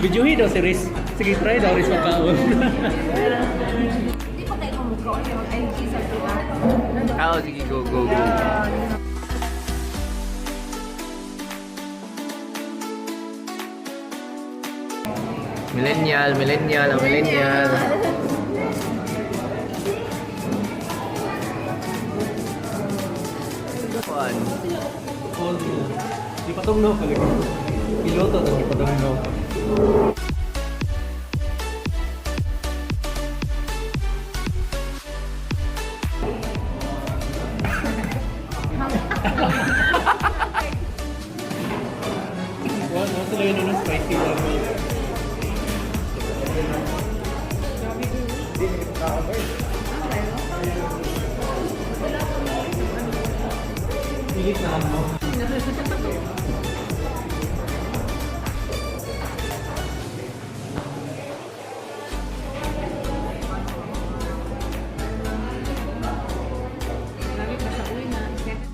Videohi daw si Riz. Sige, try daw Riz magkaon. Di pa kayo kumukha o mag-IG sa tuwa. Ah, oh, sige, go, go, go. Millennial, millennial, ang millennial. One. Cold. Di pa tungno ka lagi. Piloto to di pa tungno. Wa mo sila yun ano spicy lang. Pilit na lang mo.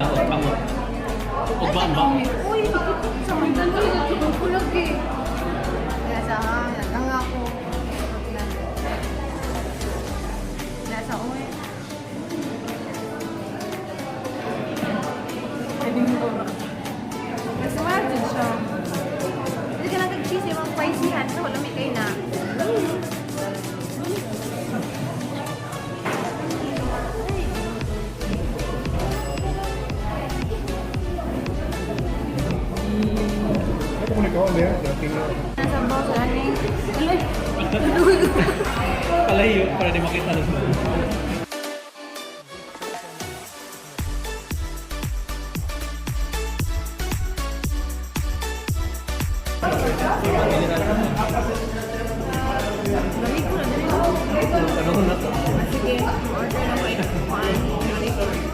Ako, ako. Ugba ba? Uy, sa mga daloy, nagkukulog eh. Kaya sa nagkanga ako. Nasa uwi. Nagsuwag din siya. Hindi ka lang nag-cheese, yung mga spicy hat. So, wala may kayo na. Nasa boss, aning. Alay! Palayo para di makita na sila. Ano na to? Sige, order na ko.